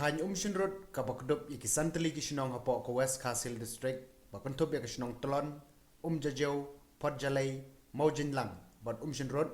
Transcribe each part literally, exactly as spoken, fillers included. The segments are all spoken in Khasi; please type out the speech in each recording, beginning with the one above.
Thaiñ Umshinrut kaba kdup ïa ki san tylli ki shnong hapoh ka West Khasi Hills District, ba kynthup ïa ka shnong Tlon, Umjajew, Photjalei, Mawjynlang bad Umshinrut,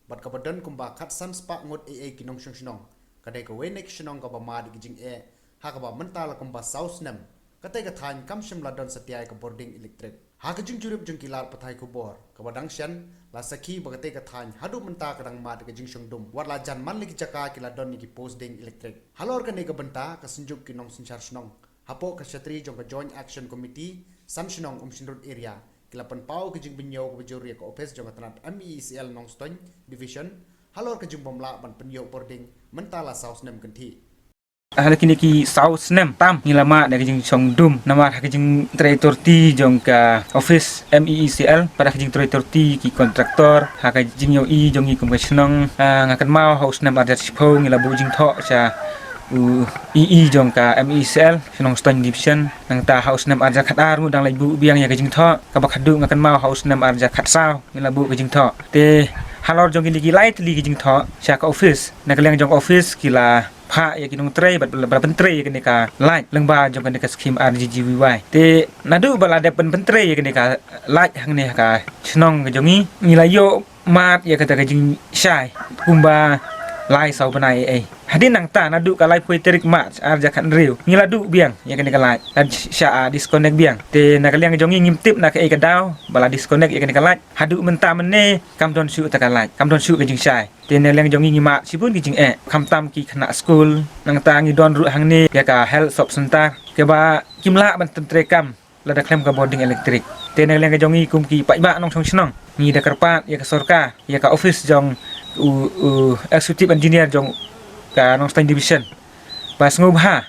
bad kaba don kumba khatsan spah ngut ei ei ki nongshong shnong, ka dei kawei na ki shnong kaba mad ïa ki jingeh, ha kaba mynta la kumba saw snem katei ka thaiñ kam shym la don satia ïa ka bording elektrik. Ha ka jingjurip jong ki lad pathai khubor kaba dang shen, la sakhi ba katei ka thaiñ haduh mynta ka dang mad ïa ka jingshong dum, wat la jan man la ki jaka ki la don ïa ki post ding elektrik. Halor kane ka bynta, ka Synjuk ki Nongsynshar Shnong hapoh ka shatri jong ka Joint Action Committee San Shnong Umshinrut Area, ki la pynpaw ka jingbynñiew kaba jur ïa ka ophis jong ka tnat M E E C L Nongstoiñ Division halor ka jingbym lah ban pynïoh bording mynta la saw snem kynthih. Ha la kine ki saw snem tam ngi la mad ïa ka jingshong dum namar ha ka jingtrei torti jong ka ophis M E E C L, pat ha ka jingtrei torti ki kontraktor, ha ka jingïohi jong ngi kum ka shnong. Ah, nga kynmaw ha u snem arhajar shiphew ngi la buh jingthoh sha u E E jong ka M E E C L shnong Stoiñ Division. Nangta ha u snem arhajar khatar ngi dang leit buh biang ïa ka jingthoh, kaba khadduh nga kynmaw ha u snem arhajar khatsaw ngi la buh ka jingthoh. Te halor jong kine ki lai tylli ki jingthoh sha ka ophis, na ka liang jong ka ophis ki la phah ïa ki nongtrei bad ba la pyntrei ïa kane ka light lyngba jong kane ka skhim R G G V Y. Te naduh ba la dep pyn pyntrei ïa kane ka light hangne ha ka shnong ka jong ngi, ngi la ïoh mad ïa kata ka jingshai kumba lai saw bnai ei ei. Hadien nangta naduh ka laiphew tarik March arhajar khathynriew ngi la duh biang ïa kane ka light, la shah disconnect biang. Te na ka liang jong ngi ngim tip na kaei ka daw ba la disconnect ïa kane ka light. Haduh mynta mynne kam don shuh ta ka light, kam don shuh ka jingshai. Te na liang jong ngi ngi mad shibun ki jingeh, khamtam ki khynnah skul, nangta ngi don ruh hangne ïa ka health sub center kaba kim lah ban pyntrei kam lada khlem ka bording elektrik. Te na liang jong ngi kum ki paidbah nongshong shnong ngi da kyrpad ïa ka sorkar, ïa ka ophis jong u, u executive engineer jong ka Nongstoiñ Division ba sngewbha,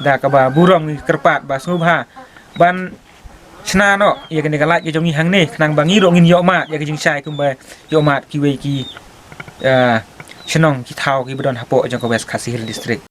da kaba burom ngi kyrpad ba sngewbha ban shna noh ïa kane ka light ka jong ngi hangne khnang ba ngi ruh ngin ïoh mad ïa ka jingshai kumba ïoh mad kiwei ki, eh, shnong ki thaw kiba don hapoh jong ka West Khasi Hills District.